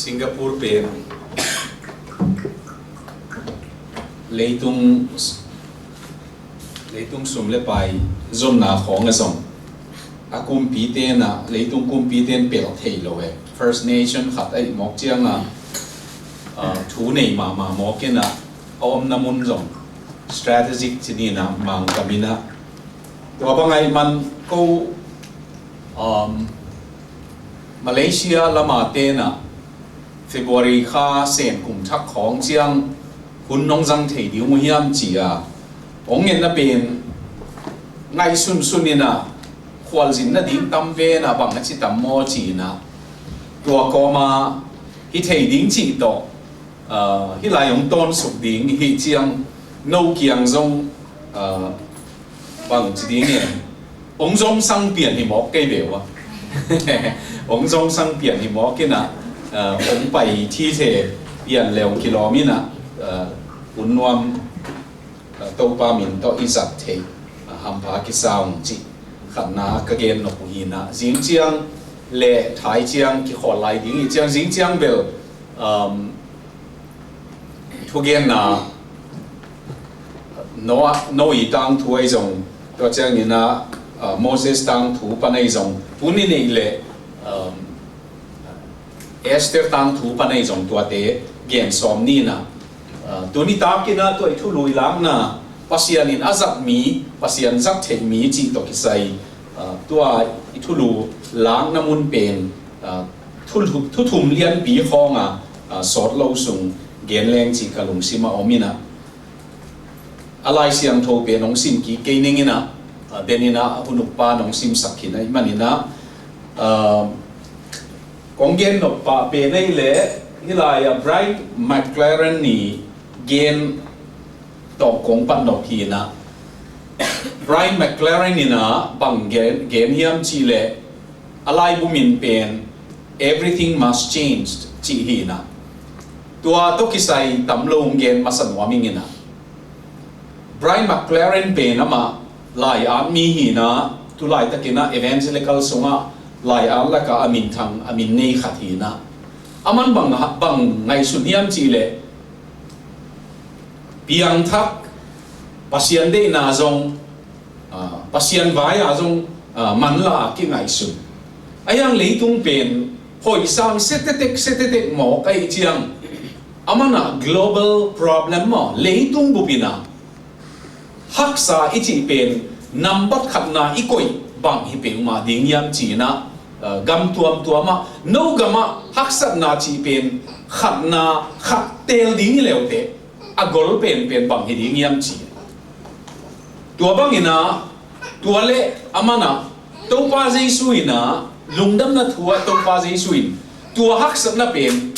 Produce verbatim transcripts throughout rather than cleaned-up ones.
Singapore pen leitung, leitung sum le pai zonna khawng a zong a kumpi tenah, leitung kumpi ten pelh thei lo e. First Nation khat a ih mawk cianga, ah, thu nei mahmah mawk inah a omna mun zong strategic ci ninah mangkam inah tua bang aih man ko, um, Malaysia lama tenah February kha Sen kum thak khawng ciang hun nong zang thei ding uh hiam ci-a hong ngetna pen ngaihsunsun inah khualzin nading tam ve inah bang a ci tam maw ci inah tua kawma hi thei ding cih tawh, ah, hih lai hong tawnsuk ding hi ciang no kiang zong, ah, bang ci ding e, hong zong sang pian hi mawk kei ve uh a. Hong zong sang pian hi mawk inah, ah, hong pai thi the pian le hong kilawm inah, ah, hun nuam, ah, Topa min tawh i zat thei, ah, hampha kisa ung cih khatna ka gen nop uh hi inah zing ciang le thai ciang kikhawl lai ding hi ciang zing ciang bel, um, thugenna Noah, Noah tangthu ahi zong, tua ciang inah, ah, Moses tangthu pan ahi zong, tuni neih le, um, Esther tangthu pan ahi zong tuate gen sawm ni inah, ah, tuni tak inah tua i thulu i lakna Pasian in a zat mi, Pasian zat theih mi cih tawh kisai, ah, tua i thulu lakna mun pen, ah, thu, thu thum lianpi khawnga, ah, sawt lo sung gen leng cih ka lungsim a om inah a Lai Siangtho pen hong sim kik kei ning inah, ah, den inah a hun ukpa nong simsak khin ahih man inah, ah, kong gen nop pah pen ahih leh hih lai-ah Brian McLaren i gen tawh kong pan nop hi inah Brian McLaren inah bang gen, gen hiam cih leh a laibu min pen Everything Must Change cih hi inah tua tawh kisai tam lo hong gen masa nuam ing inah Brian McLaren pen amah lai-at mi hi inah tu laitakin ah evangelical sungah lai-at lakah a minthang a min nei khat hi inah aman bang, bang ngaihsun hiam cih leh piangthak Pasian deihna zong, ah, Pasian vai-ah zong, ah, manla a kingaihsun. A hiang leitung pen hoih sang setetek setetek mawk ahih ciang aman ah global problem maw, leitung bup inah haksa i cih pen nambat khatna i koih bang hi peuhmah ding hiam ci inah, ah, gam tuamtuam ah no gamah haksatna cih pen khatna khat teel ding hi leuteh a gol penpen bang hi ding hiam ci. Tua bang inah tua le aman ah Topa Jesu inah lungdamna thu ah Topa Jesu in tua haksatna pen,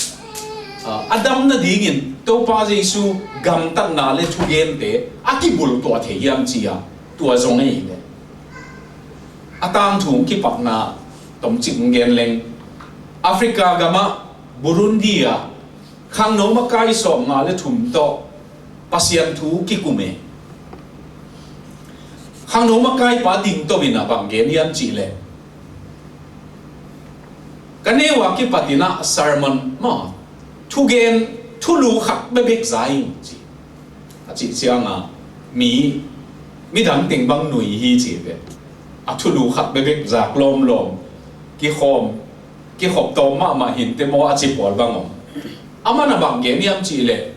ah, a dam nadingin Topa Jesu gamtatna le thugente a kibultuah thei hiam ci-a tua zong ahi ve. A tangthu hong kipatna tomcik hong gen leng Africa gamah Burundi ah khangno makai sawmnga le thum tawh Pasian thu kikum e. Khangno makaipa dingto inah bang gen hiam cih leh ka neu a kipat inah sermon maw, thugen thulu khat bekbek za ing ci. A cih cianga mi, midang teng bang nui hi ci ve. A thulu khat bekbek zak lawmlawm kikhawm, kikhop tawm mahmah hinte maw a ci pawl bang om. Aman a bang gen hiam cih leh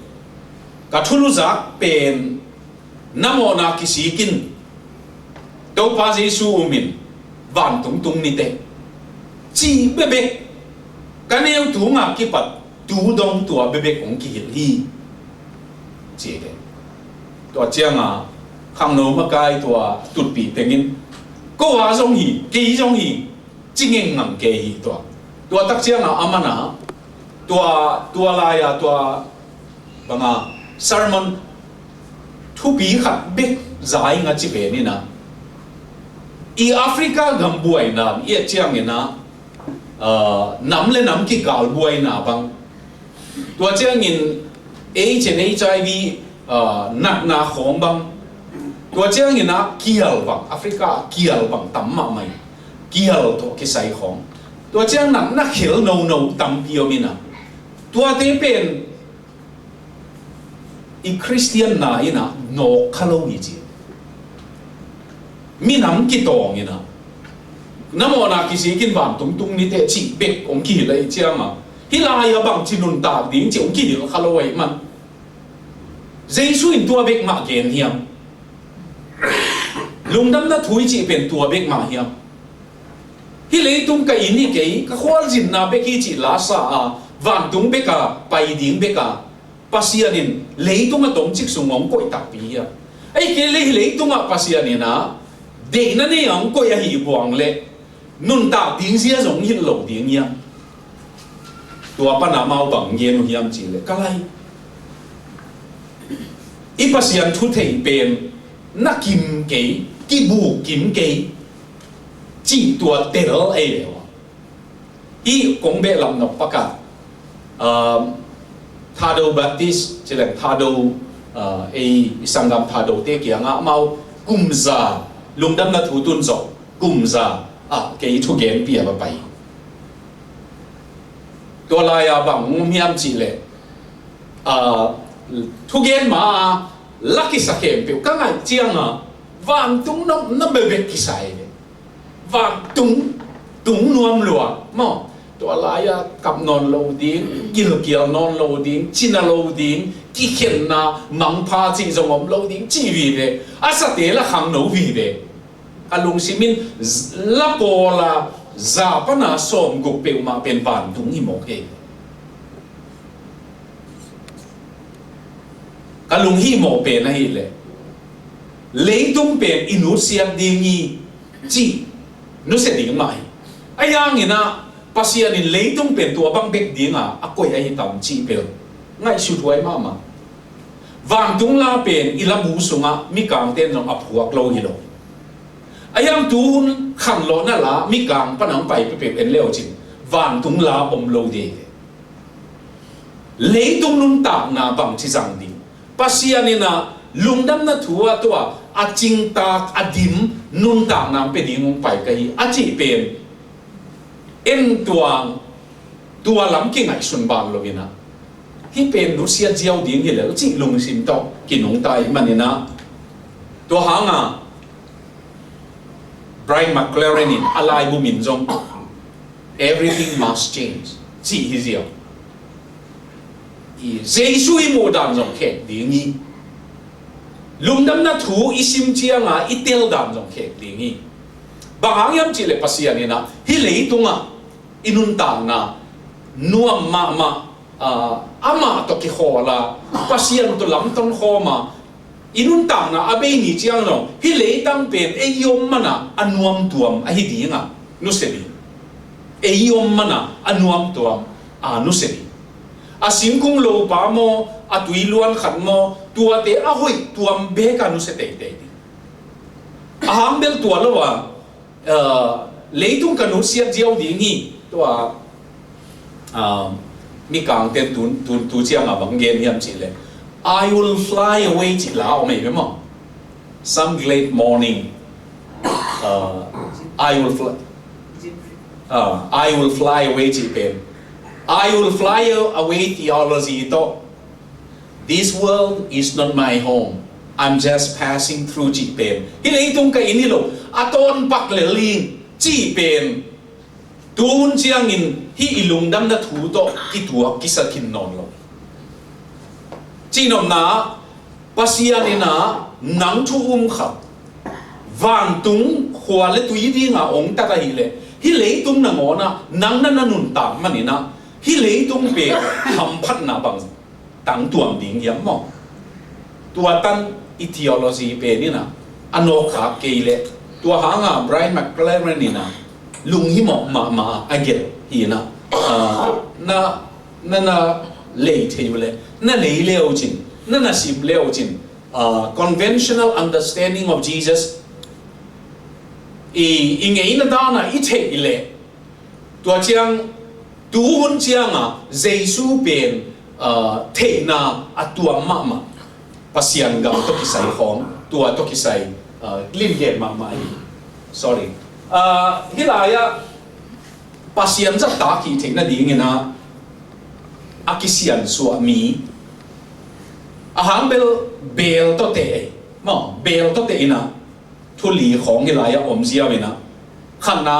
ka thulu zak pen na mawhna kisik in Topa Jesu um in vantung tung niteh cih bekbek ka neu tunga kipat tu dong tua bekbek hong kihilh hi ci ve. Tua cianga khangno makai tua tutpih tengin ko a zong hi, kei zong hi ci ngengngang kei hi tua. Tua tak cianga aman ah tua, tua lai-a tua banga sermon thupi khat bek za ing a ci pen inah i Africa gam buaina i et ciang inah, ah, nam le nam kikal buaina bang, tua ciangin AIDS and HIV, ah, natna khawng bang, tua ciangin ah kial bang, Africa ah kial bang tam mahmah in kial tawh kisai khawng, tua ciang natna khel nono tampi om inah Tuate pen i Khristian na in ah nawk kha lo hi ci. Minam kitawng in ah na mawhna kizik in vantung tung ni teh cih bek hong kihilh ahih ciangin, hih lai-ah bangci nuntak ding cih hong kihilh kha lo ahih man. Jesu in tua bek mah gen hiam? Lungdamna thu i cih pen tua bek mah hiam? Hih leitung ka inn hi kei, ka khualzinna bek hi cih la sa a, vantung bek a pai ding bek a, Pasian in leitung a tomcik sung hong koih takpi hiam? Ahih kei leh hih leitungah Pasian in ah deihna nei a hong koih ahih buang leh nuntak ding zia zong hilh lo ding hiam? Tua pan amau bang gen uh hiam cih leh, ka lai, i Pasian thu thei pen na kim kei, kibuk kim kei cih tua tel ei leh uh. Hih kong behlap nop pakah, um, Thado Baptist ci leng Thado, uh, ei i sanggam Thadote kiangah amau kum za, lungdamna thu tun zawh kum za ah kei thugenpi a va pai. Tua lai-a bang um hiam cih leh, ah, thugen ma-a la kisa khempeuh ka ngaih ciangin vantung nopna bebek kisa hi ve. Vantung tung nuam lua maw. Tua lai-a kap nawn lo ding, gilkial nawn lo ding, cina lo ding, kikhenna mangpha cih zong om lo ding ci vive. A sate la khangno vive. Ka lungsim in z-, la pawl a za pan a sawmguk peuhmah pen vantung hi mawk hi. Ka lunghimawh pen ahih leh leitung pen i nutsiat ding hi cih nusia ding mah hi. Ahi hangin ah Pasian in leitung pen tua bang bek ding a a koih ahi tam cih bel ngaihsut huai mahmah. Vantung la pen i labu sungah mikangte in zong a phuak lo hi lo. Ahi hang tu hun khanlawhna la mikang pan a hong pai peuhpeuh en le uh cin vantung la om lo ding hi. Leitung nuntakna bangci zang ding, Pasian in ah lungdamna thu ah tua a cingtak a dim nuntakna hong pia ding hong pai ka hi a cih pen en tuang, tua lam kingaihsun ban lo in ah hih pen nusia ziau ding hi lel cih lungsim tawh kinungta ahih manin ah, tua hang a Brian McLaren in a laibu min zong Everything Must Change cih hi ziau. I Jesu i muh dan zong khek ding hi. Lungdamna thu i sim ciang a i tel dan zong khek ding hi. Bang hang hiam cih leh Pasian in ah hih leitungah i nuntakna nuam mahmah, ah, amah tawh kikhawl a, Pasian tawh lamton khawm a, i nuntakna a bei ni ciang zong hih leitang pen ei i om man a a nuamtuam ahi ding a nusia ding. Ei i om man a a nuamtuam a nusia ding. A singkung lopa maw, a tui luan khat maw, tuate a hoih tuam bek a nusia teitei ding. A hang bel tua lo a, uh, leitung ka nutsiat ziau ding hi. Tua, uh, mikangte tu, tu, tu ciang a bang gen hiam cih leh, "I will fly away," cih la om ei ve maw. "Some great morning, uh, I will fly, uh, I will fly away," cih pen, "I will fly away" theology tawh, "This world is not my home. I'm just passing through," cih pen, "Hih leitung ka inn hi lo, a tawnpak lel ing," cih pen, tu hun ciangin hih i lungdamna thu tawh kituak kisa khin nawn lo. Cihnopna, Pasian in ah nang thu um khat, vantung khua le tui ding a ong tak ahih leh, hih leitung nangawn ah nang na na nuntak manin ah hih leitung pen hamphatna bang tangtuam ding hiam maw? Tua tan i theology pen in ah a nawkkhak kei leh, tua hang a Brian McLaren in ah lunghimawh mahmah a gelh hi in ah, ah, na, na, na lei thei uh leh, na lei le uh cin, na na sim le uh cin, ah, conventional understanding of Jesus i, i ngeina dan a i theih leh, tua ciang, tu hun ciang a Jesu pen, ah, theihna a tuam mahmah, Pasian gam tawh kisai khawng, tua tawh kisai, ah, limgen mahmah hi. Sorry. Ah, hih lai-ah Pasian zahtak hih theihna dingin ah a kisiansuah mi, a hang bel beel tawh teh ei maw, beel tawh teh in ah, thu li khawng hi lai-ah om ziau in ah, khatna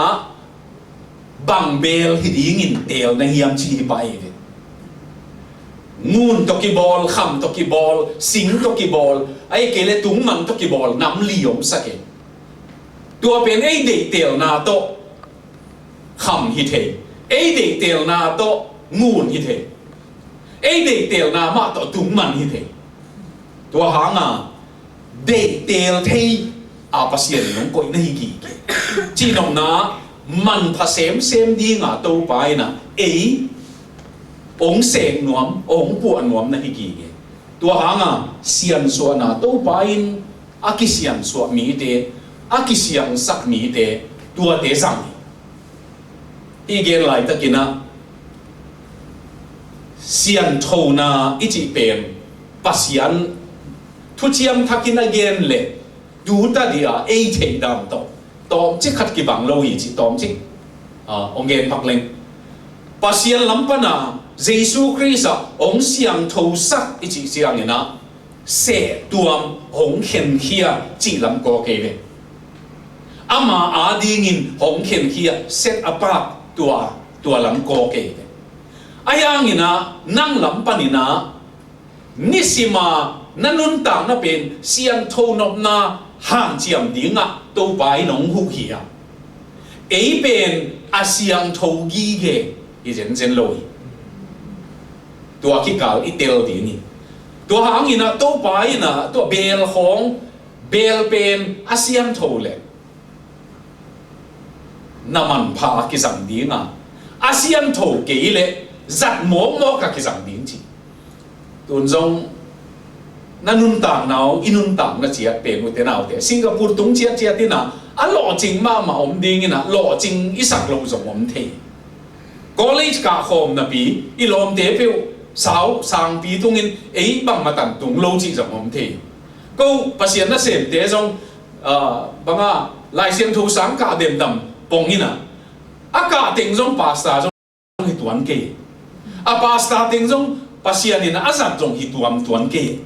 bang beel hi dingin teel na hiam ci hi pah ei ve. Ngun tawh kibawl, kham tawh kibawl, sing tawh kibawl, ahih kei leh tungman tawh kibawl nam li om sak ei. Tua pen ei deih teelna tawh kham hi thei, ei deih teelna tawh ngun hi thei, ei deih teelna mah tawh tungman hi thei. Tua hanga deih teel thei a Pasian in hong koih na hi gige. Cihnopna manpha semsem dinga Topa in ah ei hong sek nuam, hong puah nuam na hi gige. Tua hanga siansuahna Topa in a kisiansuah mite, a kisiangsak mite, tuate zang hi. I gen laitakin ah sianthona i cih pen Pasian thuciam thakin a gen leh tu ta dih a ei theih dan tawh tawmcik khat kibang lo hi cih tawmcik, ah, hong gen pak leng. Pasian lam pana Jesu Khrist ah hong siangthosak i cih ciangin ah sehtuam hong khenkhia cih lam kawk ei ve. Ama adingin hong khenkhia, set apart, tua, tua lam kawk ei ve. Ahi hangin ah nang lam panin ah nisima na nuntakna pen siantho nopna hanciam dingah Topa in hong huh hi a, ei pen a siangtho gige hi zenzen lo hi. Tua kikal i tel ding hi. Tua hangin ah Topa in ah tua beel khawng, beel pen a siantho leh na manpha a kizang dinga, a siantho kei leh zat mawkmawk a kizang ding ci. Tun zong na nuntakna uh, i nuntakna ciat pen, ute naute, Singapore tung ciatciat in ah a lawhcing mahmah om dingin ah lawhcing i sak loh zong om thei. College kahkhawm napi i lawmte peuh sau sangpi tungin ei bangmah tan tung lo cih zong om thei. Ko Pasian nasemte zong, ah, banga Lai Siangtho sang kah demdam pong in ah, a kah teng zong pastor zong hi tuan kei. A pastor teng zong Pasian in a zat zong hi tuamtuan kei.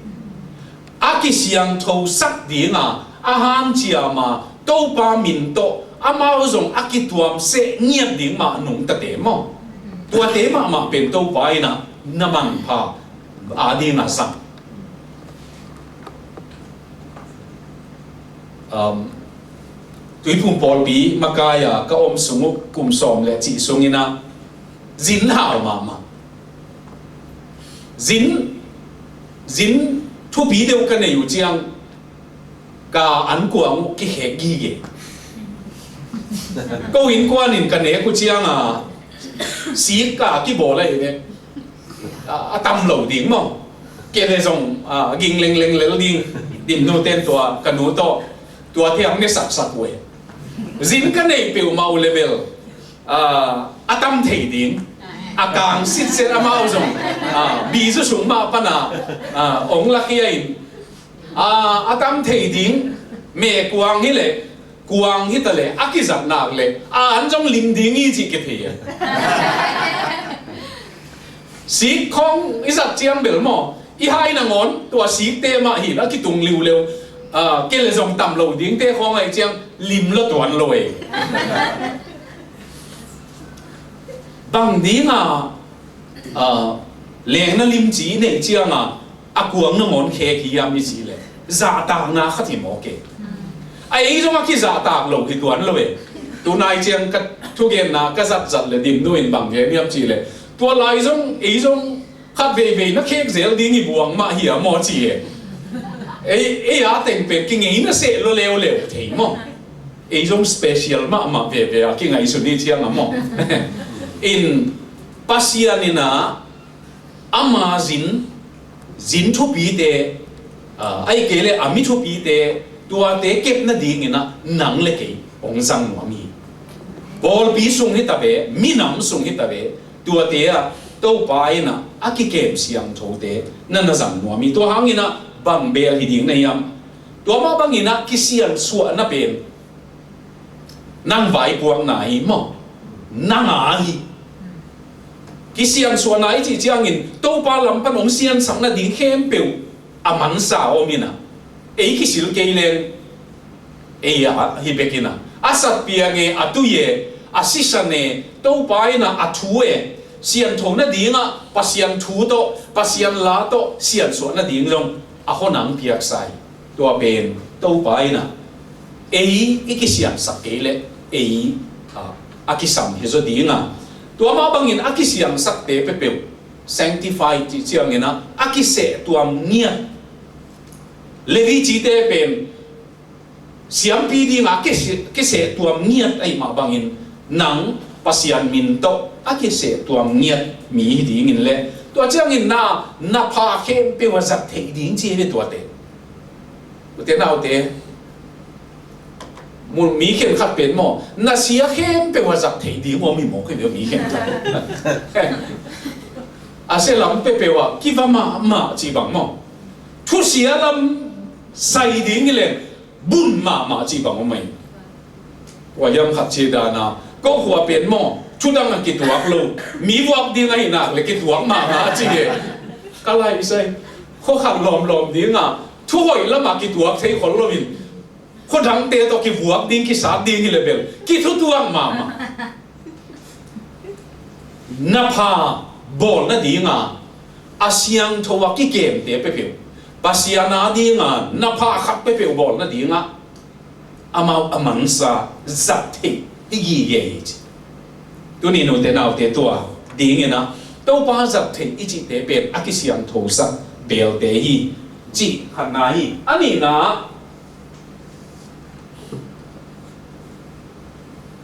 A kisiangthosak dinga a hanciama Topa min tawh amau zong a kituamseh ngiat ding mah nungtate maw? Tuate mahmah pen Topa in ah na manpha a dinga sang. Um, Tuiphum pawlpi makai-a ka om sung uh kum sawm le cih sungin ah zin hau mahmah. Zin, zin thupi deuh ka nei uh ciang ka an kuang uh kikhek gige. Ko innkuan in ka nek uh ciang a sik ka kibawl ahi ve. A, a tam lo ding maw? Kei le zong, a, ging lengleng lel ding. Dim nu ten tua ka nu tawh tua thiang ne saksak uh e. Zin ka neih peuhmah uh le bel, a, a tam thei ding. A kang sitset amau zong, a, bizu sung mah pana, a, ong lakhia in, a, a tam thei ding. Me kuang hi le kuang hi ta le a kizat nak le a an zong lim ding hi cih kithei a. Sik khawng i zat ciang bel maw, i hai nangawn tua sikte mah hi la kitung liuleu. A, kei le zong tam lo dingte khawng ahi ciang lim lo tuan lo e. Bang dinga, a, lengna limci i neih cianga a kuang nangawn khek hi hiam i cih leh zahtakna khat hi mawk e. A ei zong a kizahtak lo hi tuan lo e. Tunai ciang ka thugenna ka zatzat le Dim nu in bang gen hiam cih leh, tua lai zong ei zong khat veivei na khek zel ding i buang mah hi a maw ci e. Ei, ei a teng pen kingei na seh lo leuleu thei maw? Ei zong special mahmah veve a kingaihsun hi ciang a maw? In Pasian in a ama zin, zin thupite, a, ahih kei leh a mi thupite, tuate kep nadingin ah nang le kei hong zang nuam hi. Pawlpi sung hi ta ve, minam sung hi ta ve, tuate ah Topa in ah a kikem siangthote na na zang nuam hi. Tua hangin ah bang beel hi ding na hiam? Tua mah bangin ah kisiansuahna pen nang vaipuakna hi maw? Nang a hi. Kisiansuahna i cih ciangin Topa lam pan hong siansak nading khempeuh a mansa om in ah, ei kisil kei leng, ei a hi bek in ah, a satpiang e, a tui e, a sisan e, Topa in ah a thu e, siantho nadingah Pasian thu tawh, Pasian la tawh siansuah nading zong a hon ang piaksa hi. Tua pen Topa in ah ei i kisiansak kei leh ei, a, a kisam hi zaw ding a, tua mah bangin a kisiansakte peuhpeuh, sanctified cih ciangin ah a kiseh tuam ngiat. Levi cite pen siampi dingah kiseh, kiseh tuam ngiat ahih mah bangin, nang Pasian min tawh a kiseh tuam ngiat mi hi dingin leh, tua ciangin na, na pha khempeuh a zat theih ding ci hi ve tuate. Ute naute, mu-, mi khenkhat pen maw, na sia khempeuh a zat theih ding om hi maw, kei ve mi khenkhat. A sia lam peuhpeuh ah kiva mahmah cih bang maw, thusia lam sai ding hi leh bun mahmah cih bang om ahi. Kua hiam khat ci dan a, ko khua pen maw, thudang a kituak lo, mi vuak ding ahi nak leh kituak mahmah ci hi. Ka lai sai, khua khat lawmlawm ding a, thu hoih lam a kituak thei khol loin, khua dangte tawh kivuak ding, kisat ding hi leh bel kithutuak mahmah. Na pha bawl nading a, a siangtho a kikemte peuhpeuh, Pasian a ding a na pha khat peuhpeuh bawl nading a, amau a mansa zat theih i gige hi ci. Tuni ute naute, tua dingin ah Topa zat theih i cihte pen a kisiangthosak belte hi cih khatna hi. A nihna,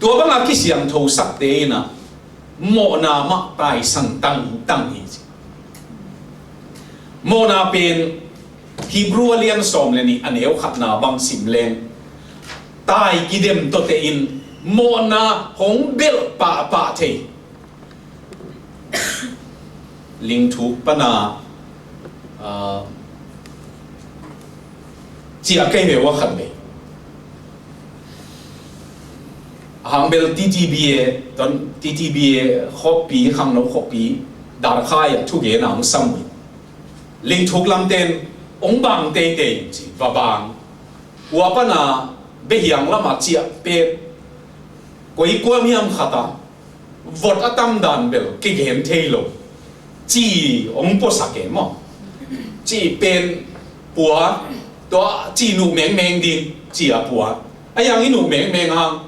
tua banga kisiangthosakte in ah mawhna mah taisan tangtang hi ci. Mawhna pen Hebrew a lian sawm le nih a neu khatna bang sim leng, tai kidem tawh tein mawhna hong belh pahpah thei. Lingthuk pana, ah, ciah kei ve ua khat ve. Hangbel T T B A, ton T T B A khawpi, khangno khawpi, darkhai a thugen a hong sam uh. Lingthuk lamten hong bang teitei ci, va bang. Ua pana behiang lama ciah pet, koi kuam hiam khata vot a tamdan bel kigen thei lo. Ci hong puasak e maw. Ci pen pua, tua ci nuh mengmeng ding, ci a pua. A yang i nuh mengmeng hang,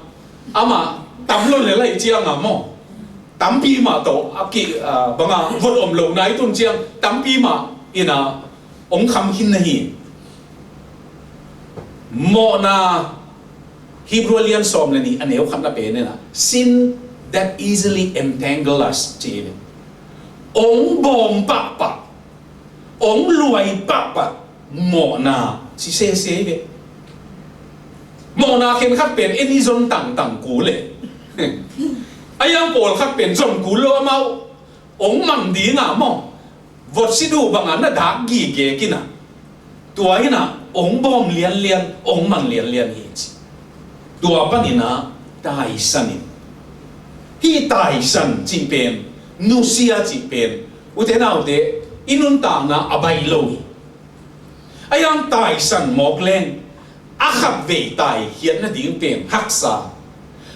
amah tam lo le lai ciang a maw, tampi mah tawh a ki, a, banga vot om lo nai tun ciang tampi mah in a hong kham khin na hi. Mawhna, Hebrew lian sawm le nih a neu khatna pen in a, sin that easily entangle us ci hi. Hong bawm pahpah, hong luai pahpah mawhna ci sese hi ve. Mawhna khenkhat pen en i zon tangtang kul e. A yang pawlkhat pen zon kul lo, amau hong mang ding a maw, vot si duh banga na dak gige kina, tua hi na hong bawm lianlian, hong mang lianlian hi ci. Tua panin a taisan in, hih taisan cih pen, nusia cih pen, ute naute, i nuntakna a baih lo hi. A yang taisan mawk leng, a khat vei tai khiat nading pen haksa.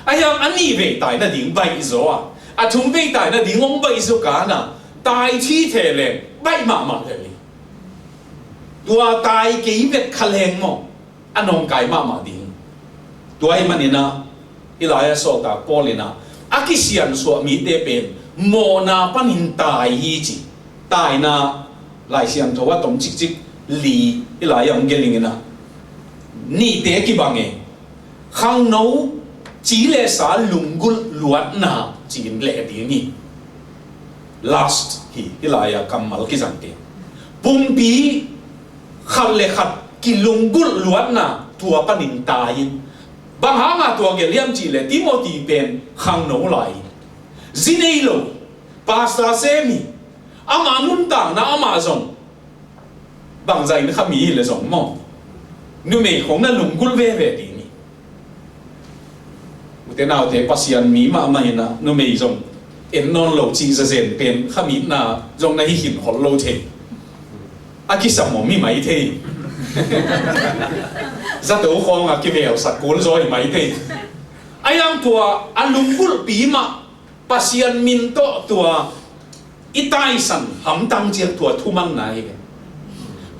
A yang a nih vei tai nading baih zaw a, a thum vei tai nading hong baih zaw ka na, tai thi the leng baih mahmah lel hi. Tua tai kei vet kha leng maw, a nawngkai mahmah ding. Tua ahih manin a, hih lai-ah sawltak Paul in a, a kisiansuah mite pen mawhna panin tai hi ci. Taina Lai Siangtho a tom cikcik li hih lai-ah hong gelh ing in a, nihte kibang e. Khangno ci le sa lunggulh luatna ci-in leh ding hi. Lust hi, hih lai-ah kammal kizangte. Pumpi khat le khat kilunggulh luatna, tua panin tai in. Bang hanga tua gelh hiam cih leh Timothy pen khangno lai, zi nei lo, pastor sem hi. Ama nuntakna, ama zong bangzah in kha mi hi leh zong maw, numei khong na lunggulh veve ding hi. Ute naute, Pasian mi mahmah in a, numei zong en nawn lo cih zazen pen khamitna zong na hi khin khol lo thei. A kisam om hi mai thei. Zato khawng a kivelsak kul zaw hi mai thei. A yang tua a lunggulhpi mah Pasian min tawh tua i taisan hamtang ciang tua thumanna hi ve.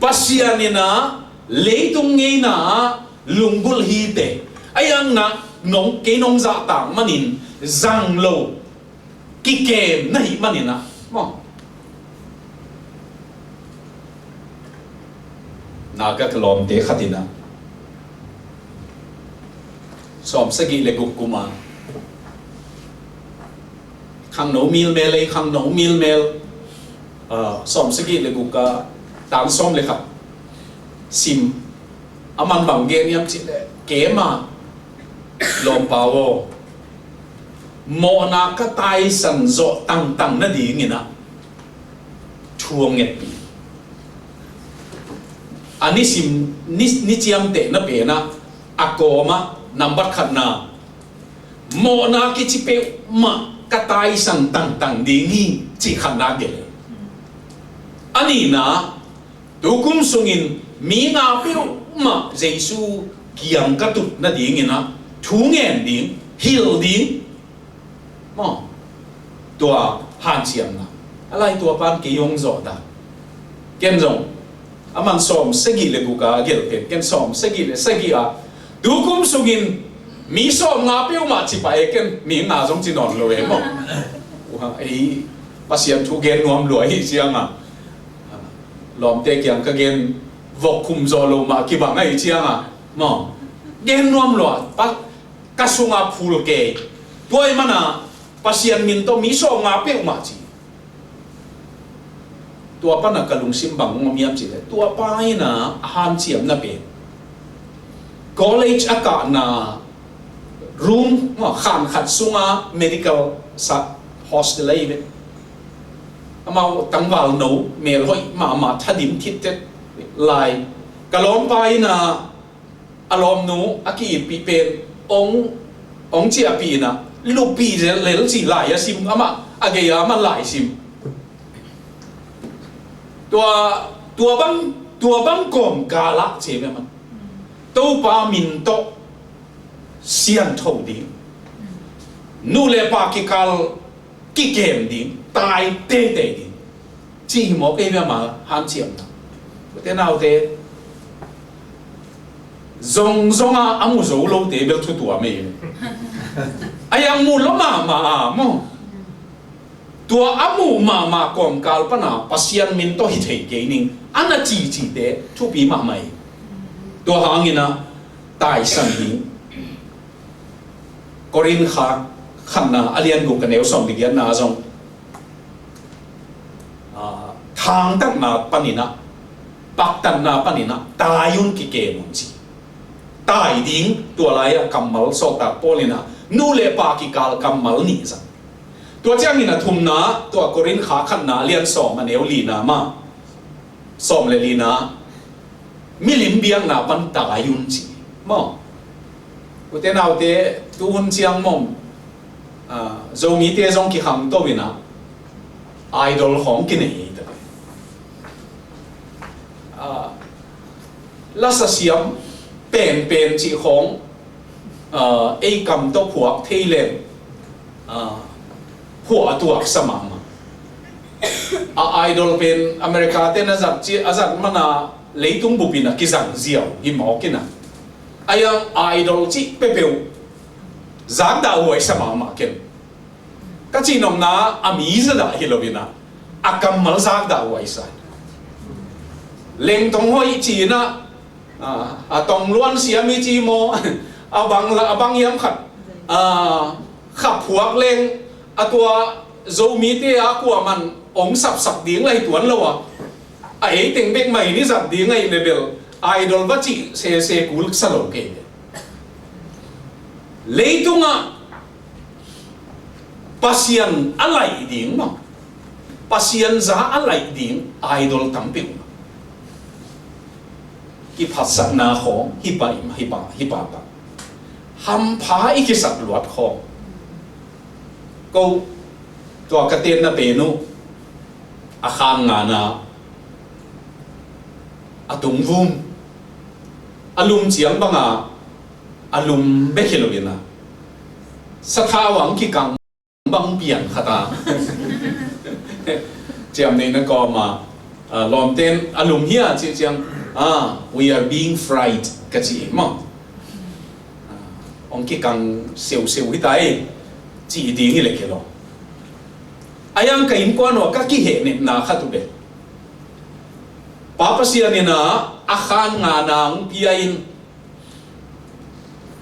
Pasian in a leitung ngeina ah lunggulh hi te. A yang na nong kei nong zahtak manin zang lo kikem na hih manin a maw? Na ka lawmte khat in a sawm sagih le guk kum a khangno milmel ei khangno milmel, ah, sawm sagih le guk a tang sawm le khat sim. A man bang gen hiam cih leh, kei mah lawmpa aw, mawhna ka taisan zawh tangtang nadingin a thu hong ngetpih. A nisim ni, ni ciamtehna pen a, a kawm a nambat khatna, mawhna kici peuhmah ka taisan tangtang ding hi cih khatna gelh. A nihna, tukum sungin mi nga peuhmah Jesu kiang ka tut nadingin a thu ngen ding, hilh ding. Maw? Tua hanciamna. A lai tua pan kei hong zawh ta. Ken zong a man sawm sagih le guk a gelh pen, ken sawm sagih le sagih a tukum sungin mi sawm nga peuhmah ci pah e, ken mi nga zong ci nawn lo e maw? Ua, ei Pasian thu gen nuam lua hi ciang a, lawmte kiang ka gen vok khum zaw lo mah kibang ahi ciang a, maw? Gen nuam lua, pa, ka sungah phul kei. Tua ahih mana Pasian min tawh mi sawm nga peuhmah ci. Tua pana ka lungsim bang om hiam cih leh, tua pa in a hanciamna pen, college a kahna room, khan khat sunga medical sa hostel ahi ve. Amau tangvalno melhoih mahmah, thadim thittet lai. Ka lawmpa in a, a lawmnu a ki-itpih pen ong, ong ciahpih in a, luppih lel, lel ci lai a sim, amah a gei a amah lai sim. Tua, tua bang, tua bang kawmkal ah ci ve mah. Topa min tawh siangtho ding, nu le pa kikal kikem ding, tai teitei ding. Ci hi mawk ei ve ama hanciamna. Ute naute, zongzong a a mu zo lote bel thu tuam ei ve. A yang mu lo mahmah a maw? Tua a muh mahmah kawmkal pana Pasian min tawh hi thei kei ning a na cicite thupi mahmah hi. Tua hangin a taisan ding. Korin kha khatna a lian guk a neu sawm le giatna zong, ah, thangtatna panin a, paktatna panin a, tai un, kikem un ci. Tai ding, tua lai-ah kammal sawltak Paul in a nu le pa kikal kammal nih zang. Tua ciangin a thumna, tua Korin kha khatna a lian sawm a neu lina mah, sawm le lina, milim biakna pan tai un ci. Maw? Ute naute, tuhun ciang maw, ah, Zomite zong kikhangto in a, idol khawng kinei hi ta. Ah, lasa siam penpen cih khawng, ah, ei kam tawh phuak thei leng, ah, phuah a tuaksa mahmah. A idol pen America te na zat ci, a zat mana leitung bupin a kizang ziau hi mawk in a. A yang idol cih peuhpeuh zakdah huaisa mahmah ken. Ka cihnopna a mi zadah hi lo in a, a kammal zakdah huaisa. Lengtong hoih ci in a, a, a tong luan siam hi ci maw, a bang la, a bang hiam khat, a, khaphuak leng, a tua Zomite a kuaman ong sapsak ding lai tuan lo a, a eiteng bek mai ni zat ding ahi le bel, idol va cih sese kul sa lo kei le. Leitungah Pasian a laih ding maw, Pasian za a laih ding idol tam peuhmah. Kiphatsakna khawng hi pa, hi pa, hi pa, pa. Hampha i kisak luat khawng. Ko Tua ka tenna pen uh, a khan ngana a tung vum, a lum ciang banga a lum bek hi lo ina, sathau ang kikang bang piang khata. Ciam nei na kawma, ah, lawmten a lum hia ci ciang, ah, "We are being fried," ka ci maw. Ah, ong kikang siusiu hi tai, ci ding hi le ke lo. A yang ka innkuan uh ka kihehnepna khat uh be. Pa Pasian ina a khan ngana ong pia in,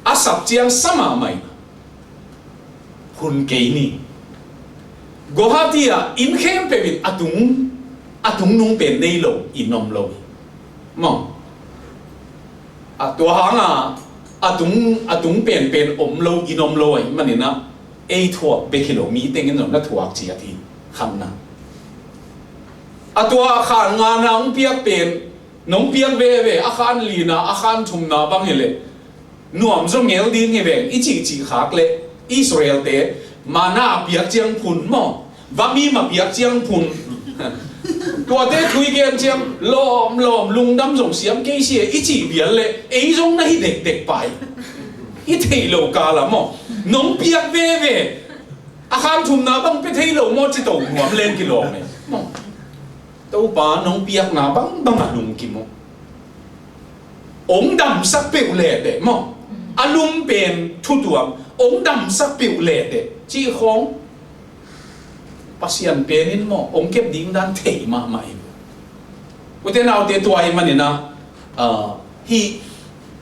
a sap ciang sa mahmah in, hun kei ni. Guwahati ah inn khempeuh in a tung, a tung nung pen nei lo, inn om lo. Maw. A tua hanga a tung, a tung penpen om lo, inn om lo ahih manin ah, ei thuak bek hi lo, mi tengin zong na thuak ciat hi, khanna. A tua khan ngana ong piak pen, nong piak veve, a khan lina, a khan thumna bang hi leh, nuam zaw ngel ding hi veng, i cihcih khak leh, Israel-te, mana a piak ciang phun maw, vamim a piak ciang phun. Tuate thu i gen ciang, lawmlawm, lungdam zong siam kei si e, i cih vial leh, ei zong na hi dekdek pai. I theih lo kal ah maw. Nong piak veve, a khan thumna bang pia thei lo maw, ci to nuam leng kilawm e. Maw. Topa nong piakna bangbang a lungkim uh. Ong damsak peuh leh teh maw. A lum pen thutuam, ong damsak peuh leh teh, cih khawng. Pasian pen in maw, ong kep ding dan thei mahmah in. Ute naute, tua ahih manin ah, ah, hih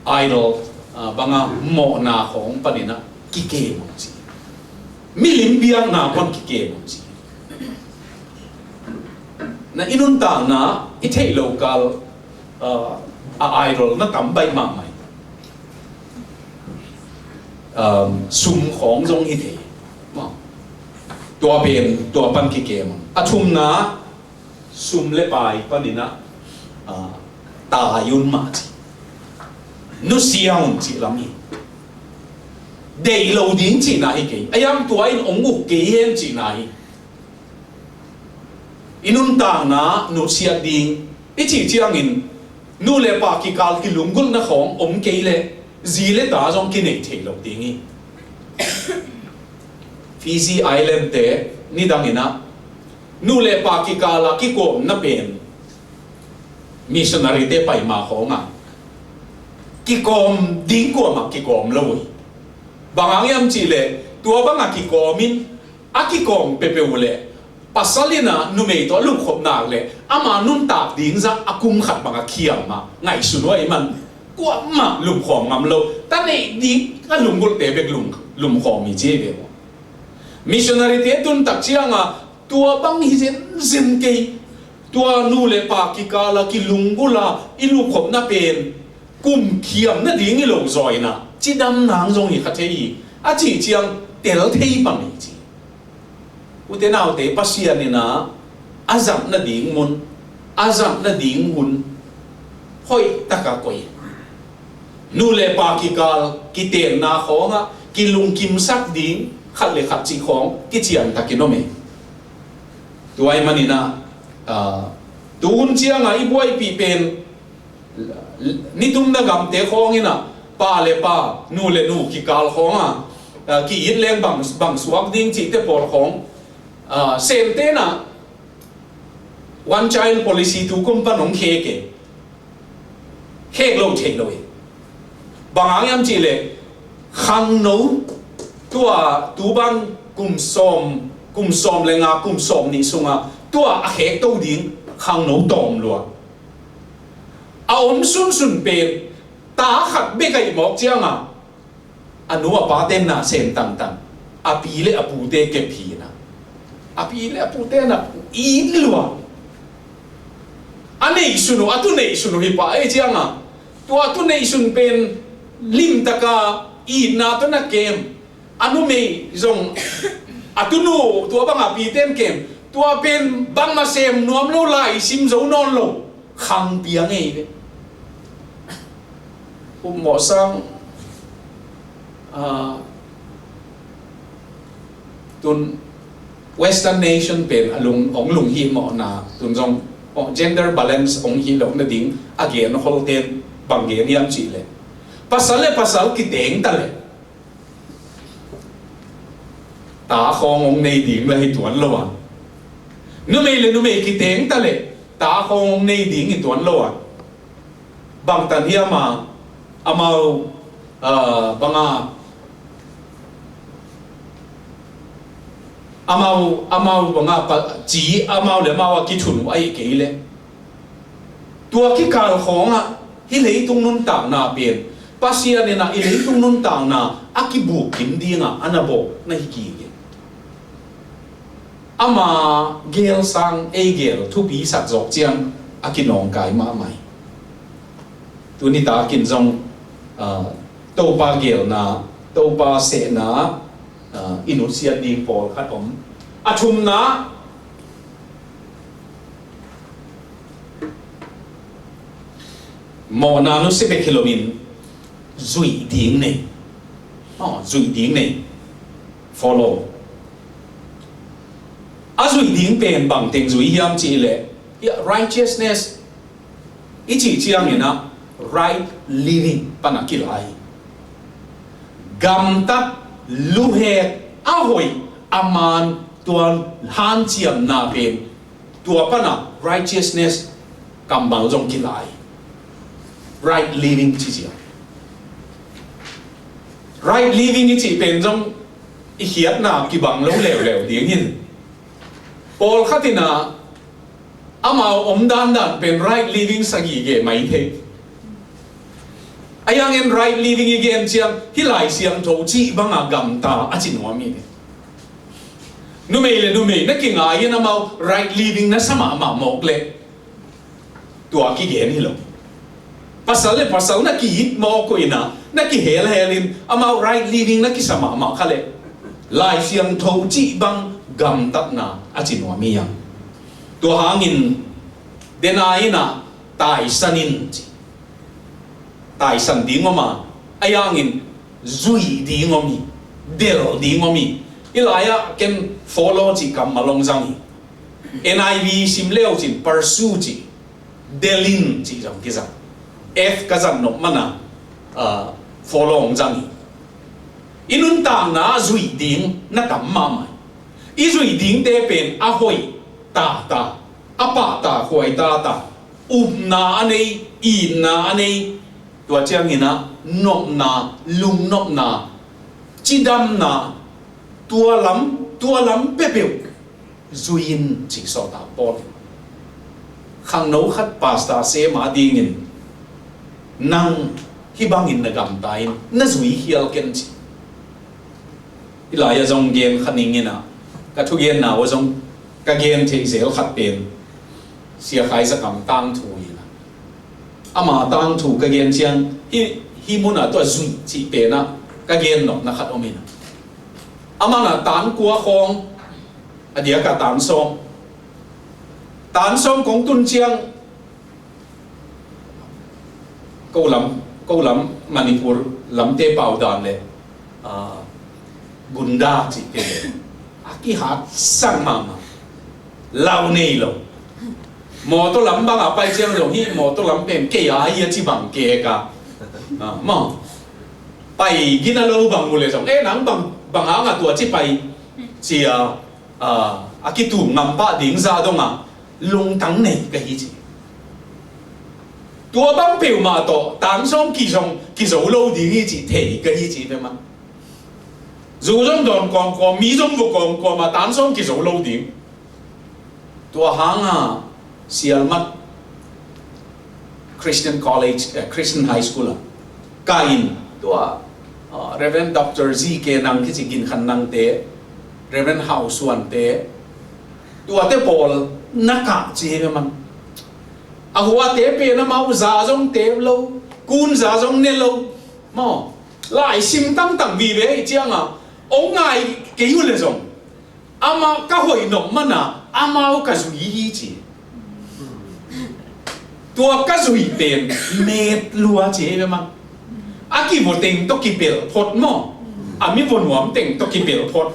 idol, ah, banga mawhna khawng panin ah kikem ung ci. Milim biakna pan kikem ung ci. Na i nuntakna i theih lo kal, ah, a idol na tam baih mahmah. Um, sum khawng zong hi thei. Maw. Tua pen, tua pan kikem ung. A thumna, sum le pai panin ah, ah, tai un mah ci. Nusia un cih lam hi. Deih lo ding cihna hi kei. A yang tua in ong uk kei hen cihna hi. I nuntakna nusiat ding i cih ciangin, nu le pa kikal kilunggulhna khawng om kei leh, zi le ta zong kineih thei lo ding hi. Fiji Island-te nidang in ah, nu le pa kikal a kikawmna pen, missionary-te pai ma khawng ah, kikawm ding kuamah kikawm lo uh hi. Bang hang hiam cih leh, tua bang a kikawm in, a kikawm peuhpeuh uh leh, pasal in ah numei tawh a lupkhop nak leh, ama nuntak ding zah a kum khat bang a khiam mah, ngaihsun uh ahih man, kuamah lupkhawm ngam lo. Ta neih ding a lunggulhte bek lum, lupkhawm hi ci hi ve maw. Missionary-te tun tak ciang a, tua bang hi zenzen kei. Tua nu le pa kikal a kilunggulh a i lupkhopna pen, kum khiam nading hi lo zaw in ah, cidam nang zong hi kha thei hi. A cih ciang tel thei pan hi ci. Ute naute, Pasian in ah, a zat nading mun, a zat nading hun hoih tak a koih. Nu le pa kikal kitenna khawng ah kilungkimsak ding khat le khat cih khawng kician takin om e. Tua ahih manin ah, ah, tu hun ciang a i buaipih pen, nitumna gamte khawng in ah, pa le pa, nu le nu kikal khawng a, ah, ki-it leng bang, bang suak ding cihte pawl khawng, ah, semte in ah, one child policy tu kum pan hong khek e. Khek lo thei lo e. Bang hang hiam cih leh, khangno, tua tu ban kum sawm, kum sawm le nga, kum sawm nih sungah tua a khek to ding khangno tawm lua. A om sunsun pen, ta khat bek ahih mawk ciang a, a nu a pate na sem tangtang, a pi le a pute kep hi na. A pi le a pute na it lua. A neihsun uh, a tu neihsun uh hi pah ei ciang a, tua a tu neihsun pen limtak a itna tawh na kem. A numei zong a tunu tua bang a pite in kem. Tua pen bangmah sem nuam lo, lai sim zo nawn lo. Khang piang ei ve. Upmawh sang, ah, tun Western nation pen a lung, hong lunghimawhna tun zong, oh, gender balance hong hi loh nading a gen holte in bang gen hiam cih leh, pasal le pasal kiteng ta leh ta khawng hong nei ding la hi tuan lo a, numei le numei kiteng ta leh ta khawng hong nei ding hi tuan lo a, bangtan hiam a, amau, ah, banga, amau, amau banga pa, ci amau le amau a kithun uh ahih kei leh, tua kikal khawngah hih leitung nuntakna pen Pasian in ah i leitung nuntakna a kibuk kim dingah a na bawh na hi kik hi. Ama gelsang ei gel thupi sak zawk ciang a kinawngkai mahmah hi. Tuni takin zong, ah, Topa gelna, Topa sehna, ah, i nutsiat ding pawlkhat om. A thumna, mawhna nusia bek hi loin zuih ding nei. Oh, zuih ding nei. Follow. A zuih ding pen bangteng zuih hiam cih leh, hiah righteousness i cih ciangin ah right living pan a kilai. Gamtat, luhek, a hoih, a maan, tua hanciamna pen, tua pan a righteousness kammal zong kilai. Right living ci ciang, right living i cih pen zong i khiatna kibang lo leuleu ding hi. Pawlkhat in ah amau om dandan pen right living sagih geh mai thei. A hiangin right living i gen ciang hih Lai Siangtho cih banga gamta a ci nuam hi. Numei le numei na kingai in amau right living na sa mahmah mawk leh tua kigen hi lo. Pasal le pasal na ki-it mawk uh in ah, na kihelhel in amau right living na kisa mahmah kha leh Lai Siangtho cih bang gamtatna a ci nuam hi hang. Tua hangin dena in ah taisan in ci. Taisan ding om a, a hiangin zuih ding om hi, delh ding om hi. Hih lai-ah ken follow cih kammal hong zang hi. N I V sim le uh cin pursue cih, delh in cih zong kizang. F ka zat nop man a, ah, follow hong zang hi. I nuntakna ah zuih ding na tam mahmah hi. I zuih dingte pen a hoih tata, a pahtakhuai tata, upna a nei, itna a nei, tua ciangin ah nopna, lungnopna, cidamna, tua lam, tua lam peuhpeuh zui in, ci sawltak Paul in. Khangno khat pastor sem a dingin, nang hih bangin na gamta in, na zui khial ken, ci. Hih lai-ah zong gen kha ning in ah, ka thugenna uh zong ka gen theih zel khat pen Sia Khai Za Kam tangthu hi in ah. Ama tangthu ka gen ciang hih, hih munah tua zuih cih pen ah ka gen nopna khat om in ah. Aman ah tan kua khawng, a diakah tan sawm, tan sawm kong tun ciang, ko lam, ko lam Manipur lamte pau dan le, ah, gunda cihte le a kihat sang mahmah. Lau nei lo. Mawtaw lam bangah pai ciang zong hih mawtaw lam pen kei a hi a ci bang kek a. Ah, maw. Pai gina lo bang uh le zong, eh, nang bang, bang hangah tua ci pai, ci a, ah, a kitum ngam pah ding zah dongah lungtang nei ka hi, ci. Tua bang peuhmah tawh tan sawm kizong, kizo lo ding hi, ci, thei ka hi, ci ve man. Zu zong dawn kawmkawm, mi zong vua kawmkawm a tan sawm kizo lo ding. Tua hanga Sialmat Christian College, eh, Christian High School ah ka in, tua, ah, Reverend Doctor Z K Nang kici Ginkhan Nangte, Reverend Hau Suante, tuate pawl na kah ci hi ve man. A huate pen amau za zong tep lo, kun za zong ne lo, maw, lai sim tangtang vive hi cianga, ong ngai kei uh le zong, amah ka hoih nop mana amau ka zui hi, ci. Tua ka zui pen met lua, ci hi ve man. A kivo teng tawh kipelh phot maw, a mi vo nuam teng tawh kipelh phot.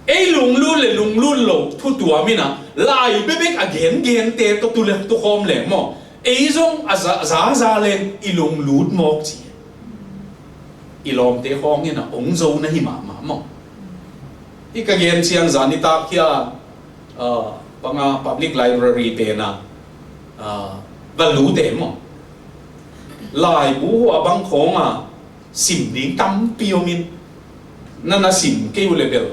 Ei lunglut le lunglut lo thu tuam in ah, lai bekbek a gengente tawh tu le tu khawm leng maw, ei zong a za za, za leng i lunglut mawk ci. I lawmte khawng in ah ong zo na hi mahmah maw. Hih ka gen ciang zan nitak hi a, ah, bang a public library pen ah, ah, va lute maw, laibu hua bang khawng a sim ding tampi om in, na na sim kei uh le bel,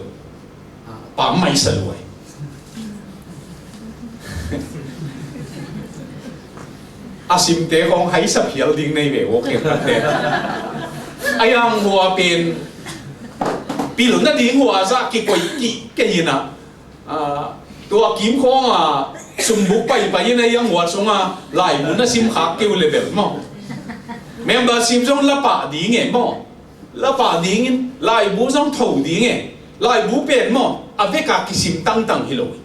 ah, pam mai sa luai. A simte khawng haisa phial ding nei ve, walk in te. A yang hua pen pilna ding hua zah kikoih kik kei in ah, ah, tua kim khawng a sumbuk paipai in a yang hua sung a laibu na sim khak kei uh le bel maw, membership zong la pah ding e maw. La pah dingin laibu zong tho ding e. Laibu pen maw, a vek a kisim tangtang hi lo hi.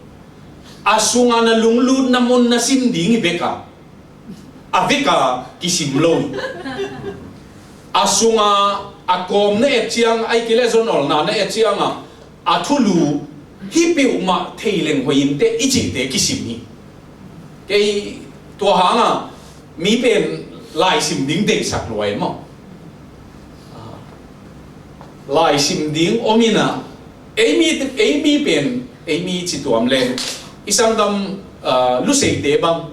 A sung a na lunglut na mun na sim ding hi bek a, a vek a kisim lo hi. A sung a, a kawm na et ciang, ahih kei leh zon olna na et ciang a, a thulu hi peuhmah thei leng hoih in teh i cihte kisim hi. Kei tua hang a mi pen laisim ding deihsak lua e maw. Laisim ding om in ah, ei mi, ei mi pen, ei mi ci tuam leng, i sangdam, ah, Luseite bang,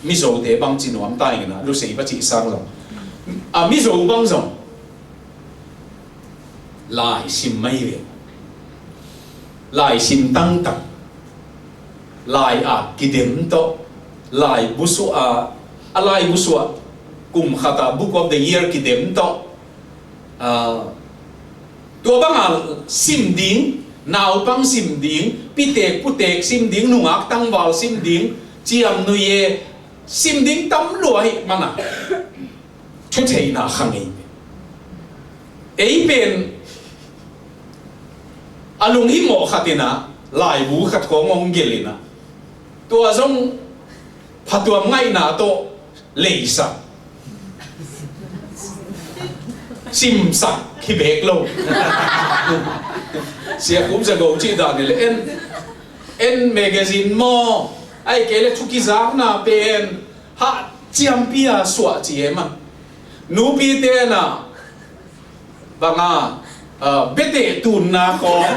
Mizote bang ci nuam ta ing in ah, Lusei va cih sang zong, ah, Mizo bang zong laisim mai ve. Laisim tangtang, lai-at kidem tawh, laibu suah a, a laibu suah kum khat a Book of the Year kidem tawh, ah, tua bang a sim ding, naupang sim ding, pitek putek sim ding, nungak tangval sim ding, ciamnuih e sim ding tam lua hi man a, thutheihna kha ngei. Ei pen a lunghimawh khat in ah laibu khat khawng hong gelh in ah, tua zong phatuam ngaihna tawh leisak, simsak hi beek lo. Sia Khum Za Go cih dan hi leh, en, en magazine maw, ahih kei leh thu kizakna pen hah ciampi a suah ci e maw. Nupite in ah bang a, ah, biate tunna khawng,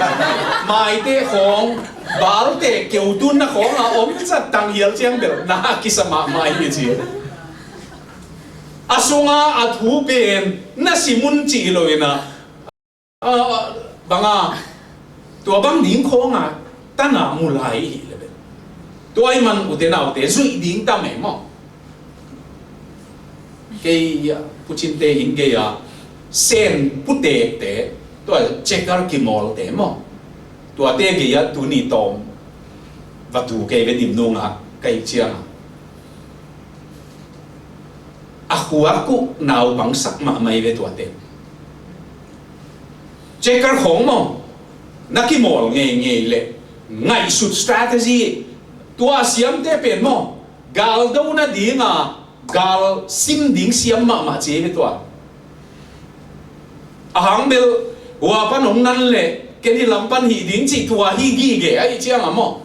maite khawng, balte keu tunna khawng a om zat tang hial ciang bel na kisa mahmah hi ci. A sung a a thu pen na sim un cih lo in ah, ah, bang a, tua bang ding khawng a tan a mu lai hi le bel. Tua ahih man ute naute zuih ding tam e maw. Kei a, Pu Cinte in gei a, Sen putekte, tua checker kimawlte maw, tuate gei a tuni tawm va tu kei ve, Dim Nu Ngak ka hih ciang a, a khuak uh naupangsak mahmah hi ve tuate. Checker khawng maw, na kimawl ngeingei leh ngaihsut strategy, tua siamte pen maw, galdo nading a gal sim ding siam mahmah ci hi ve tua. A hang bel, hua pan hong nan leh ken hih lam pan hih ding cih tua hi gige ahih ciang a maw,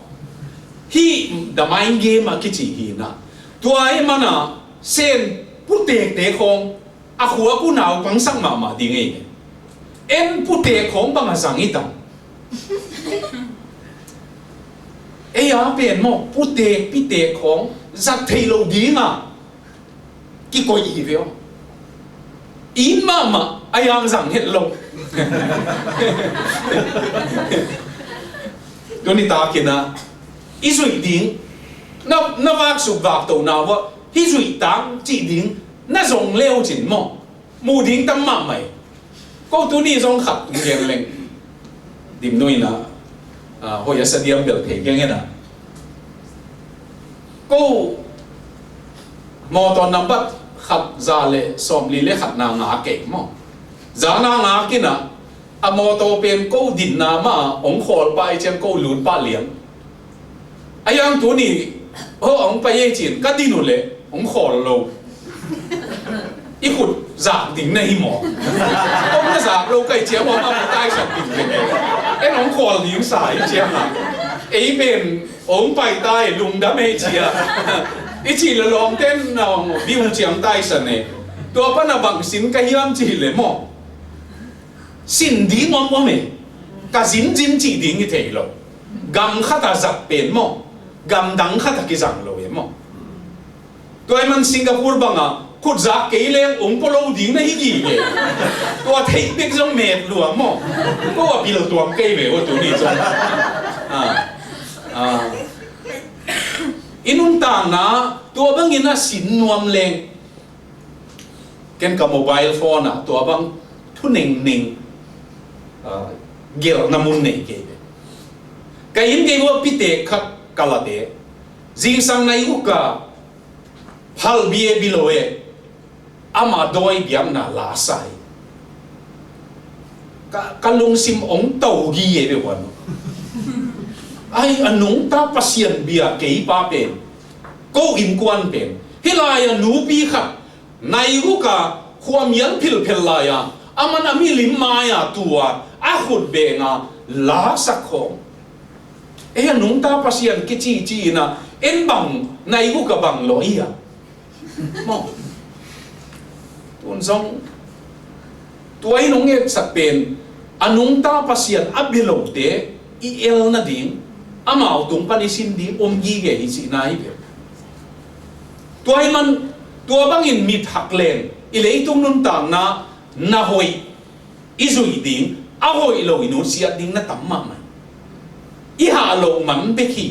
hih the mind game a kici hi na. Tua ahih man a Sen putekte khawng a khuak uh naupangsak mahmah ding ei. En putek khawng bang a zang hi tam. Ei a pen maw, putek pitek khawng zat thei lo ding a kikoih hi ve aw. It mahmah a, yang zang het lo. Tuni takin a i zuih ding, na, na vaksuk vakto na uah hih zuih tang cih ding na zong leu cin maw, muh ding tam mahmah hi. Ko tuni zong khat gen leng, Dim Nu in a, ah, hoih a sa diam bel thei keng hen a. Ko mawtaw nambat khat za le sawmli le khat na ngak kei maw. Za na ngak in a, a mawtaw pen ko dinna mah a hong khawl pah i ciang ko lut pah liang. A yang tuni, ho, hong pai ei cin, ka din uh leh hong khawl lo. I khut zak ding na hi maw? Kong na zak lo ka hih ciang maw, amah taisan ding hi. En hong khawl ding sa hi ciang a, ei pen hong pai ta e, lungdam e ci a, i cih leh lawmte'n na hong view ciang taisan e. Tua pan a bang sin ka hiam cih leh maw, sin ding om om e. Ka zin zin cih ding hi thei lo. Gam khat a zat pen maw, gam dang khat a kizang lo e maw. Tua ahih man Singapore bang a khut zak kei leng hong pua lo ding na hi gige. Tua theih bek zong met lua maw. Ko a pil tuam kei ve ua tuni zong. Ah, ah. I nuntakna tua bangin a sin nuam leng, ken ka mobile phone ah tua bang thu nengning, ah, gelhna mun nei kei ve. Ka inn gei uah pitek khat ka la te. Zingsang nai uk a phalbi e, bi lo e, ama dawi biakna la sa hi. Ka, ka lungsim hong tawgi e ve huan. Ai, a nungta Pasian bia kei pa pen, ko innkuan pen, hih lai a nupi khat nai uk a khuamial philphel lai a, aman a milim mai a tu a, a khut beng a la sak khawng. Ei, a nungta Pasian kici ci in a, en bang nai uk a bang lo i a. Maw. Tun zong tua in hong etsak pen, a nungta Pasian a bia lote i el nading, amau tung pan i sin ding om gige hi cihna hi ve. Tua ahih man, tua bangin mit hak leng i leitung nuntakna na hoih i zuih ding, a hoih lo i nusiat ding na tam mahmah. I hah loh man bek hi.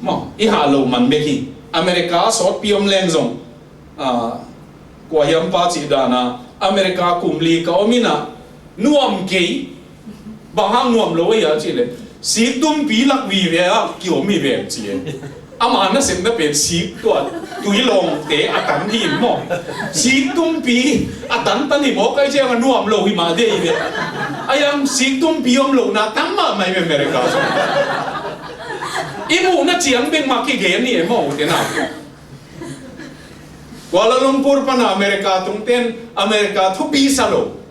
Maw, i hah loh man bek hi. America a sawtpi om leng zong, ah, kua hiam pa cih dan a, America kum li ka om in a, nuam kei. Bang hang nuam lo a hia cih leh, sik tumpi lak vive a kiom hi ve ci e. Ama nasepna pen sik tua, tui lawngte a tan hi in maw. Sik tumpi a tantan hi maw, ka hih ciang a nuam lo hi mah dei ve. A hiang sik tumpi om lohna tam mahmah hi ve America. I muhna ciang bek mah kigen hi e maw, ute nau. Kuala Lumpur pan a America tungte'n America thupi sa lo.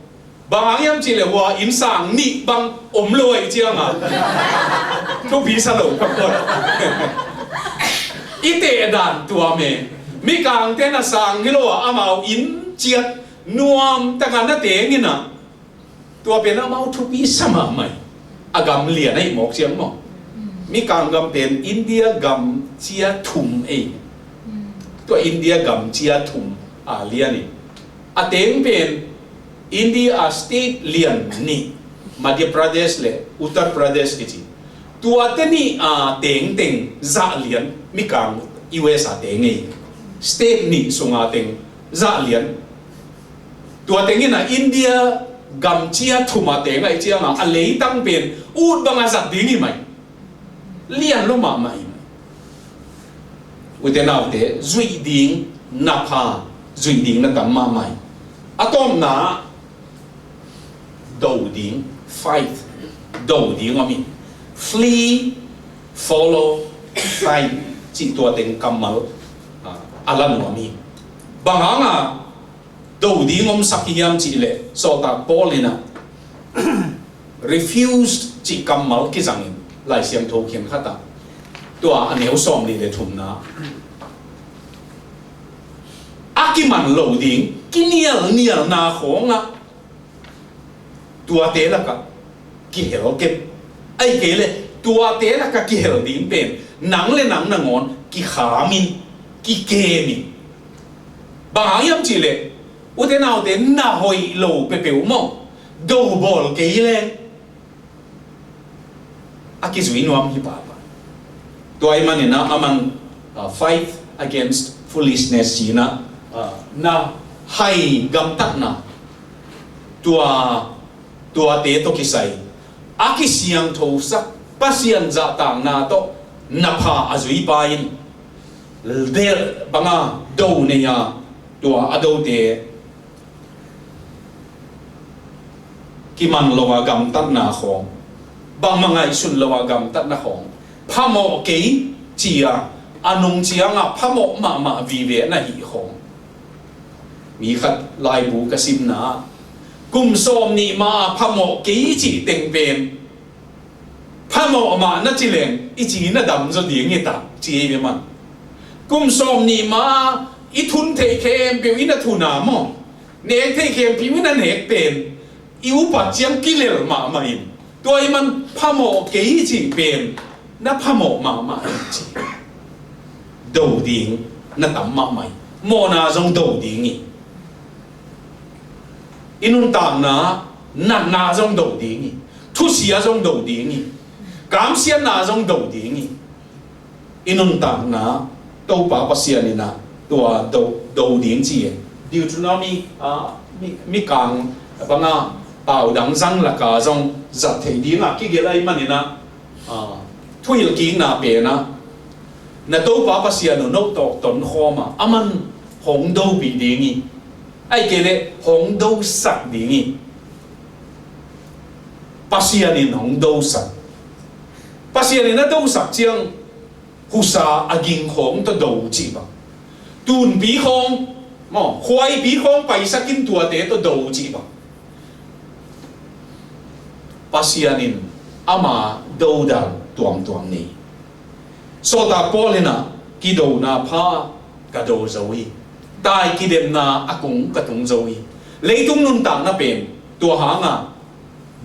Bang hang hiam cih leh hua inn sang nih bang om lo ahih ciang a, thupi sa lo ka pua. I teh dan tuam e. Mikangte'n a sang hi lo a, amau inn ciat nuam tak a na teng in a, tua pen amau thupi sa mahmah hi. A gam lian ahih mawk ciang maw. Mikang gam pen India gam cia thum ei. Tua India gam cia thum a lian hi. A teng pen India a state lian nih, Madhya Pradesh le Uttar Pradesh kici. Tuate nih a tengteng zah lian Mikang U S a teng ei. State nih sunga teng zah lian. Tua teng in a India gam cia thum a teng ahih ciang a, a leitang pen ut bang a zat ding hi mai. Lian lua mahmah hi. Ute naute, zuih ding na pha, zuih ding na tam mahmah hi. A tawpna, do ding, fight, do ding om hi. Flee, follow, fight cih tua teng kammal, ah, a la nuam hi. Bang hang a do ding omsak hi hiam cih leh, sawltak Paul in a refused cih kammal kizang in Lai Siangtho khenkhat ah. Tua a neu sawmnih le thumna. A kiman lo ding, kinialnialna khawng ah tuate lakah kihel kei. Ahih kei leh tuate lakah kihel ding pen nang le nang nangawn kikham in, kikem in. Bang hang hiam cih leh, ute naute, na hoih lo peuhpeuh maw, do bawl kei leng a kizui nuam hi pahpah. Tua ahih manin a, aman, ah, fight against foolishness ci-in a, ah, na hai gamtatna, tua, tuate tawh kisai a kisiangthosak Pasian zahtakna tawh na pha a zui pa in, del bang a do nei a, tua a dote kiman lo a gamtatna khawng, bangmah ngaihsun lo a gamtatna khawng, phamawh kei ci-a a nung ciang a phamawh mahmah vive na hih khawng, Mi khat laibu ka simna ah, kum sawm nih ma-a phamawh kei i cih teng pen, phamawh mah na ci leng i ci na dam zaw ding hi ta, ci hi ve man. Kum sawm nih ma-a i thun theih khempeuh i na thun a maw, nek theih khempeuh i na nek pen, i upat ciang kilel mahmah in, tua ahih man phamawh kei i cih pen na phamawh mahmah hi ci. Do ding na tam mahmah hi. Mawhna zong do ding hi. I nuntakna natna zong do ding hi. Thusia zong do ding hi. Kamsiatna zong do ding hi. I nuntakna Topa Pasian in ah tua do, do ding ci hi. Deuteronomy, ah, mi, Mikang banga pau dang zang laka zong zat theih dingah kigelh ahih manin ah, ah, thuhilhkikna pen ah, na Topa Pasian uh no tawh tonkhawm a, aman hong dopih ding hi. Ahih kei leh hong dosak ding hi. Pasian in hong dosak. Pasian in a dosak ciang husa a ging khawng tawh do cih bang, tunpi khawng, maw, khuaipi khawng paisak in tuate tawh do cih bang, Pasian in ama dodan tuamtuam nei. Sawltak Paul in ah, kidona pha ka do zo hi. Tai kidemna a kung ka tung zo hi. Leitung nuntakna pen tua hanga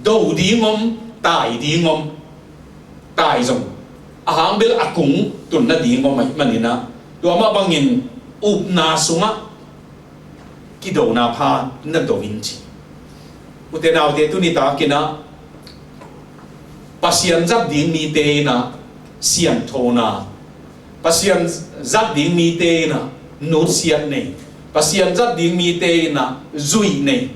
do ding om, tai ding om, tai zong a hang bel a kung tun nading om ahih manin ah, tua mah bangin upna sungah kidona pha na do in ci. Ute naute, tuni takin ah Pasian zat ding mite in ah siangthona, Pasian zat ding mite in ah nutsiat nei, Pasian zat ding mite in ah zuih nei,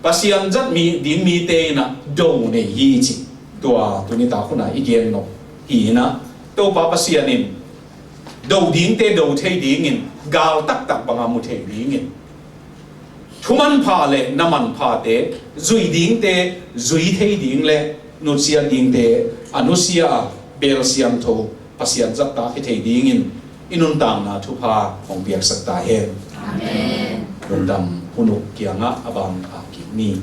Pasian zat mi, ding mite in ah do nei hi ci. Tua tuni tak hun ah i gen nop hi in ah, Topa Pasian in do dingte do thei dingin, gal taktak banga mu thei dingin, thu manpha le na manphate, zui dingte zui thei ding le nutsiat dingte a nusia a, bel siangtho Pasian zat tak hi thei dingin i nuntakna thupha hong piaksak ta hen. Amen. Lungdam. Hun uh kiangah a bang a kik ni.